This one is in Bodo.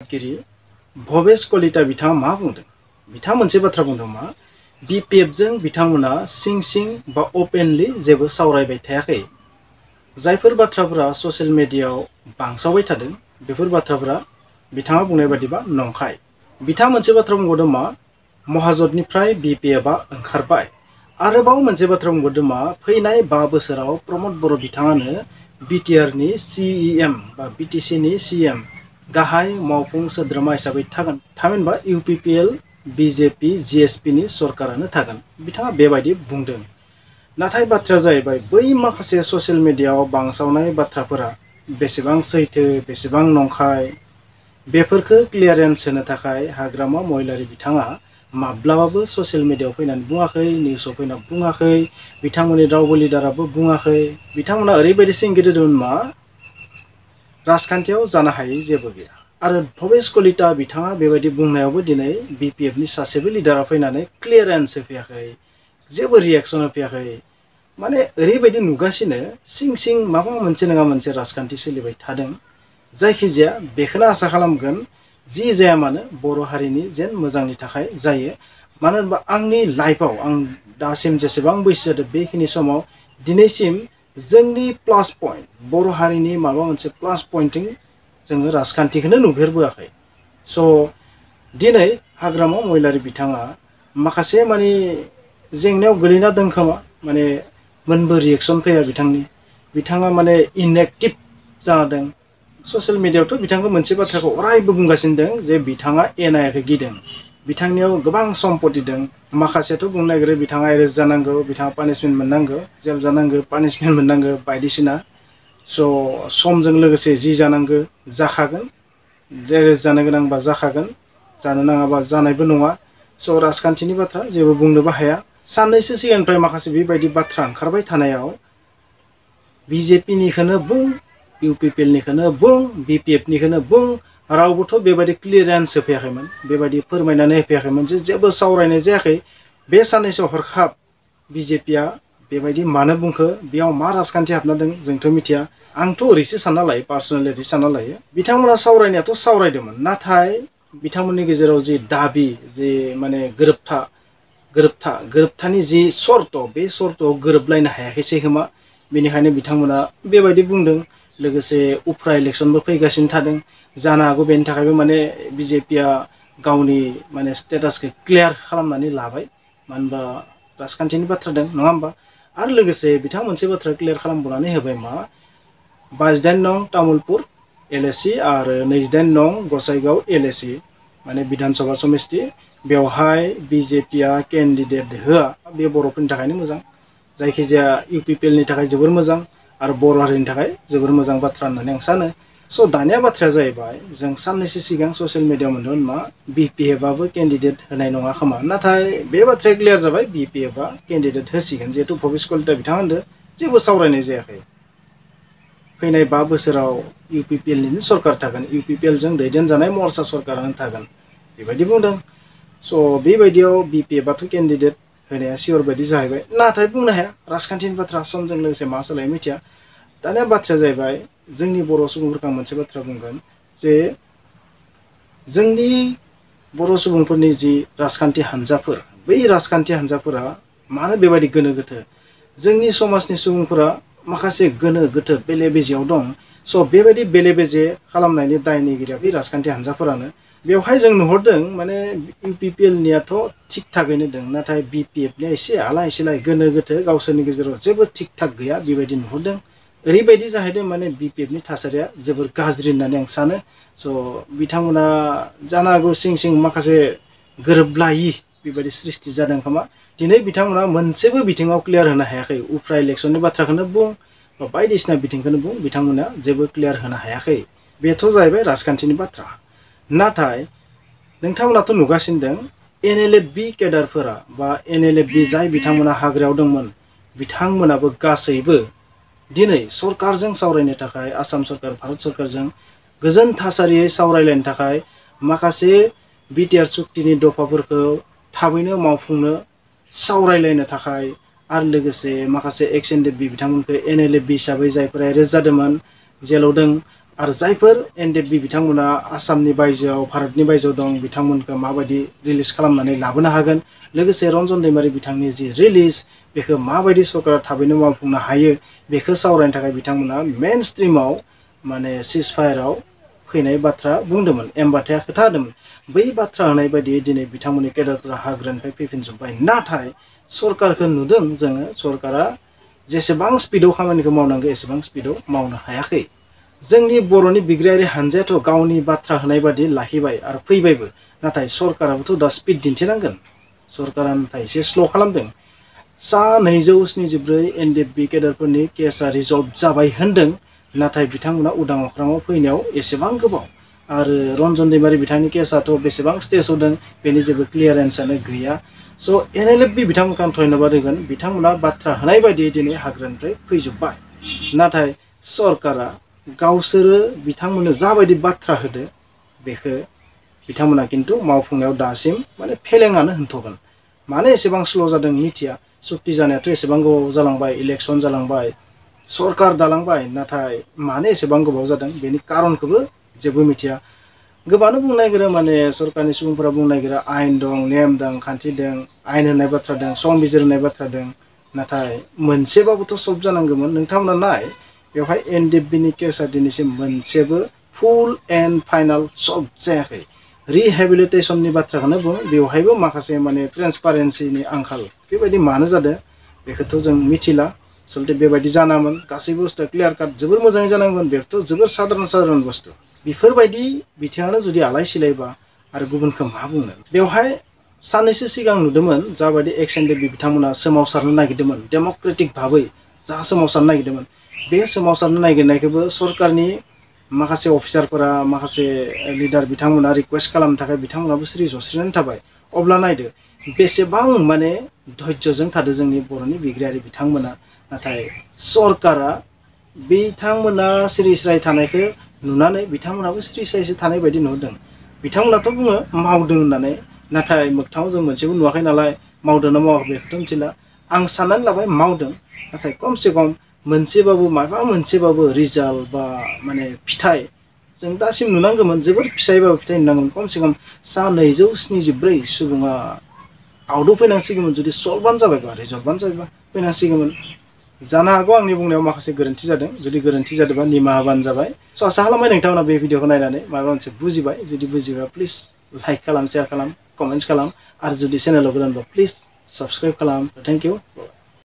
गिरि भबेश कलिता बिथाङा मा बुंदों? बिथाङा मोनसे बाथ्रा बुंदों मा BPF जों बिथांमोना सिं बा अपेनलि जेबो सावरायबाय थायाखै। जायफोर बाथ्राफोरा ससियेल मिडियायाव बांसावबाय थादों बेफोर बाथ्राफोरा बिथाङा बुंनाय बादिबा नंखाय। बिथाङा मोनसे बाथ्रा बुंबावदों मा महाजोतनिफ्राय BPF आ ओंखारबाय। आरोबाव मोनसे बाथ्रा बुंबावदों मा फैनाय 5 बोसोराव प्रमद बर' बिथाङानो BTR नि CEM बा BTC नि CM गाहाय मावफुं सोद्रोमा हिसाबै थागोन। थामहिनबा UPPL BJP GSP नि सरकारानो थागोन। बिथाङा बेबायदि बुंदों। नाथाय बाथ्राया जाहैबाय बै माखासे ससियेल मिडियायाव बांसावनाय बाथ्राफोरा बेसेबां सैथो बेसेबां नंखाय बेफोरखौ क्लियारेन्स होनो थाखाय हाग्रामा महिलारी बिथाङा माब्लाबाबो ससियेल मिडियायाव फैनानै बुङाखै, निउसाव फैनानै बुङाखै, बिथांमोननि रावबो लिडाराबो बुङाखै। बिथांमोना ओरैबायदि सिंगिरि दंमोन मा राजखान्थियाव जानो हायै जेबो गैया। आरो भबेश कलिता बिथाङा बेबायदि बुंनायावबो दिनै BPF नि सासेबो लिडारा फैनानै क्लियारेन्स होफैयाखै, जेबो रिएक्सन होफैयाखै। माने ओरैबायदि नुगासिनो सिं माबा मोनसे नङा मोनसे राजखान्थि सोलिबाय थादों। जायखिजाया बेखौनो आसा खालामगोन जि जाया मानो बर' हारिनि जेन मोजांनि थाखाय जायो। मानो होनबा आंनि लाइफआव आं दासिम जेसेबां बैसो जादों बेखिनि समाव दिनैसिम जोंनि प्लास पइन्ट बर' हारिनि माबा मोनसे प्लास पइन्टिं जोङो राजखान्थिखौनो नुफेरबोआखै। स' दिनै हाग्रामा महिलारी बिथाङा माखासे माने जेंनायाव गोलैना दं खोमा, माने मोनबो रिएक्सन फैया बिथाङा माने इनएक्टिभ जादों। ससियेल मिडियायावथ' बिथांखौ मोनसे बाथ्राखौ अरायबो बुंगासिनो दं जे बिथाङा एनआइएखौ गिदों। बिथांनियाव गोबां सम्पति दं। माखासेयाथ' बुंनो नागिरो बिथाङा एरेस्ट जानांगौ, बिथाङा पानिशमेन्ट मोननांगौ, जेल जानांगौ, पानिशमेन्ट मोननांगौ बायदिसिना। स' समजों लोगोसे जि जानांगौ जाखागोन, एरेस्ट जानो गोनांबा जाखागोन, जानो नाङाबा जानायबो नङा। स' राजखान्थिनि बाथ्रा जेबो बुंनोबो हाया। साननैसो सिगांनिफ्राय माखासे बेबायदि बाथ्रा ओंखारबाय थानायाव BJP निखौनो बुं, UPPL निखौनो बुं, BPF निखौनो बुं, रावबोथ' बेबायदि क्लियारेन्स होफैयाखैमोन, बेबायदि फोरमायनानै होफैयाखैमोन जे जेबो सावरायनाय जायाखै। बे साननैसोआव हरखाब BJP आ बेबायदि मानो बुंखो, बेयाव मा राजखान्थि हाबना दं जोंथ' मिथिया। आंथ' ओरैसो सानना लायो, पार्सनेलि ओरै सानना लायो। बिथांमोना सावरायनायाथ' सावरायदोंमोन, नाथाय बिथांमोननि गेजेराव जि दाबि जे माने गोरोबथानि जि सर्त बे सर्तआव गोरोबलायनो हायाखैसै खोमा। बेनिखायनो बिथांमोना बेबायदि बुंदों। लोगोसे उफ्रा इलेक्सनबो फैगासिनो थादों। जानो हागौ बेनि थाखायबो माने BJP आ गावनि माने स्टेटासखौ क्लियार खालामनानै लाबाय। मानो होनबा राजखान्थिनि बाथ्रा दं नङा होमबा। आरो लोगोसे बिथाङा मोनसे बाथ्रा क्लियार खालामबावनानै होबाय मा 22 नं तामुलपुर LAC आरो 28 नं गसाइगाव LAC माने विधान सभा समिति बेवहाय BJP आ केन्डिडेट होआ। बे बर'फोरनि थाखायनो मोजां, जायखिजाया UPPL नि थाखाय जोबोर मोजां आरो बर' हारिनि थाखाय जोबोर मोजां बाथ्रा होननानै आं सानो। स' दानिया बाथ्राया जाहैबाय जों साननैसो सिगां ससियेल मिडियायाव मोनदोंमोन मा BPF आबो केन्डिडेट होनाय नङा खोमा। नाथाय बे बाथ्राया क्लियार जाबाय BPF आ केन्डिडेट होसिगोन। जिहेतु भबेश कलिता बिथाङा होनदों जेबो सावरायनाय जायाखै। फैनाय 5 बोसोराव UPPL निनो सरकार थागोन, UPPL जों दैदेनजानाय मर्चा सरकारानो थागोन बेबायदि बुंदों। स' बेबायदियाव BPF आथ' केन्डिडेट होनाया सियर बायदि जाहैबाय। नाथाय बुंनो हाया, राजखान्थिनि बाथ्रा समजों लोगोसे मा सोलायो मिथिया। दानिया बाथ्राया जाहैबाय जोंनि बर' सुबुंफोरखौ आं मोनसे बाथ्रा बुंगोन जे जोंनि बर' सुबुंफोरनि जि राजखान्थि हान्जाफोर, बै राजखान्थि हान्जाफोरा मानो बेबायदि गोनो गोथो। जोंनि समाजनि सुबुंफोरा माखासे गोनो गोथो बेले बेजेयाव दं। स' बेबायदि बेले बेजे खालामनायनि दायनिगिरिया बे राजखान्थि हान्जाफोरानो। बेवहाय जों नुहरदों माने UPPL नियाथ' थिग थागैनो दं, नाथाय BPF निया एसे आलाय सिलाय गोनो गोथो, गावसोरनि गेजेराव जेबो थिग थाक गैया बेबायदि नुहरदों। ओरैबायदि जाहैदों माने BPF नि थासारिया जोबोर गाज्रि होननानै आं सानो। स' बिथांमोना जानो हागौ सिं माखासे गोरोबलायि बेबायदि सृष्टि जादों खोमा। दिनै बिथांमोना मोनसेबो बिथिङाव क्लियार होनो हायाखै। उफ्रा इलेक्सननि बाथ्राखौनो बुं बा बायदिसिना बिथिंखौनो बुं, बिथांमोना जेबो क्लियार होनो हायाखै। बेथ' जाहैबाय राजखान्थिनि बाथ्रा। नाथाय नोंथांमोनाथ' नुगासिनो दं NLF-B केडारफोरा बा NLF-B जाय बिथांमोना हाग्रायाव दंमोन बिथांमोनाबो गासैबो दिनै सरकारजों सावरायनो थाखाय आसाम सरकार भारत सरकारजों गोजोन थासारियै सावरायलायनो थाखाय माखासे BTR सुक्तिनि दफाफोरखौ थाबैनो मावफुंनो सावरायलायनो थाखाय आरो लोगोसे माखासे एक्स एनडेफबि बिथांमोनखौ NLF-B हिसाबै जायफोरा एरेस्ट जादोंमोन, जेलाव दं, आरो जायफोर एनडिएफबि बिथांमोना आसामनि बायजोआव भारतनि बायजोआव दं बिथांमोनखौ माबायदि रिलिज खालामनानै लाबोनो हागोन लोगोसे रन्जन दैमारि बिथांनि जि रिलिज बेखौ माबायदि सरकारा थाबैनो मावफुंनो हायो बेखौ सावरायनो थाखाय बिथांमोना मेन स्ट्रिमाव माने सिज फायाराव फैनाय बाथ्रा बुंदोंमोन एमबाथाया खोथा होदोंमोन बै बाथ्रा होनाय बायदियै दिनै बिथांमोननि केडारफोरा हाग्रानिफ्राय फैफिनजोब्बाय नाथाय सरकारखौ नुदों जोङो सरकारा जेसेबां स्पिडआव खामानिखौ मावनांगौ एसेबां स्पिडआव मावनो हायाखै जोंनि बर'नि बिग्रायारि हानजायाथ' गावनि बाथ्रा होनाय बादि लाखिबाय आरो फैबायबो नाथाय सरकाराबोथ' दा स्पिड दिन्थिनांगोन सरकारा नाथाय एसे स्ल' खालामदों सा 274 एनडिएफबि केडारफोरनि केसा रिजल्भ जाबाय होनदों नाथाय बिथांमोना उदां अख्राङाव फैनायाव एसेबां गोबाव आरो रन्जन दैमारि बिथांनि केसाथ' बेसेबां स्टेजाव दं बेनि जेबो क्लियारेन्सआनो गैया स' एनएलएफबि बिथांमोनखौ आं धन्यबाद होगोन बिथांमोना बाथ्रा होनाय बायदियै दिनै हाग्रानिफ्राय फैजोब्बाय नाथाय सरकारा गावसोरो बिथांमोननो जाबायदि बाथ्रा होदो बेखौ बिथांमोना खिन्थु मावफुंनायाव दासिम माने फेलेङानो होनथ'गोन मानो एसेबां स्ल' जादों मिथिया सुक्ति जानायाथ' एसेबां गोबाव जालांबाय इलेक्सन जालांबाय सरकार दालांबाय नाथाय मानो एसेबां गोबाव जादों बेनि कारनखौबो जेबो मिथिया गोबांनो बुंनो नागिरो माने सरकारनि सुबुंफोरा बुंनो नागिरो आयेन दं नेम दं खान्थि दं आयेन होनाय बाथ्रा दं संबिजिर होनाय बाथ्रा दं नाथाय मोनसेबाबोथ' सल्भ जानांगौमोन नोंथांमोना नाय बेवहाय एनडिएफबिनि केसा दिनैसिम मोनसेबो फुल एन्ड फाइनाल सल्भ जायाखै रिहेबिलिटेसननि बाथ्राखौनो बुं बेवहायबो माखासे माने ट्रेन्सपारेन्सिनि आंखाल बेबायदि मानो जादों बेखौथ' जों मिथिला आसलथे बेबायदि जानामोन गासैबो बुस्थुआ क्लियार काट जोबोर मोजाङै जानांगोन बेथ' जोबोर साधारन बुस्थु बेफोरबायदि बिथिङानो जुदि आलाय सिलायबा आरो गुबुनखौ मा बुंनो बेवहाय साननैसो सिगां नुदोंमोन जाबायदि एक्स एनडिएफबि बिथांमोना सोमावसारनो नागिरदोंमोन डेम'क्रेटिक भाबै जा सोमावसारनो नागिरदोंमोन बे सोमावसारनो नागिरनायखौबो सरकारनि माखासे अफिसारफोरा माखासे लिडार बिथांमोना रिक्वेस्ट खालामनो थाखाय बिथांमोनाबो सिरि जस्रिनानै थाबाय अब्ला नायदो बेसेबां माने धैर्यजों थादों जोंनि बर'नि बिग्रायारि बिथांमोना नाथाय सरकारा बिथांमोना सिरि स्राय थानायखौ नुनानै बिथांमोनाबो स्रि स्रायसो थानाय बायदि नुदों बिथांमोनाथ' बुङो मावदों होननानै नाथाय मोगथाङाव जों मोनसेबो नुवाखै नालाय मावदों ना मावाखै बेखौथ' मिथिला आं साननानै लाबाय मावदों नाथाय खमसे खम मोनसेबाबो माबा मोनसेबाबो रिजाल्ट बा माने फिथाइ जों दासिम नुनांगौमोन जोबोर फिसायबाबो फिथाइ नुनांगौमोन खमसे खम सा 274 सुबुङा आउटआव फैनांसिगौमोन जुदि सल्भआनो जाबायबा रिजल्भआनो जाबायबा फैनांसिगौमोन जानो हागौ आंनि बुंनायाव माखासे गोरोन्थि जादों जुदि गोरोन्थि जादोंबा निमाहा होबानो जाबाय स' आसा खालामबाय नोंथांमोना बे भिडिअखौ नायनानै माबा मोनसे बुजिबाय जुदि बुजिबा प्लिज लाइक खालाम शेयार खालाम कमेन्ट्स खालाम आरो जुदि चेनेलाव गोदानबा प्लिज साबस्क्राइब खालाम थेंक इउ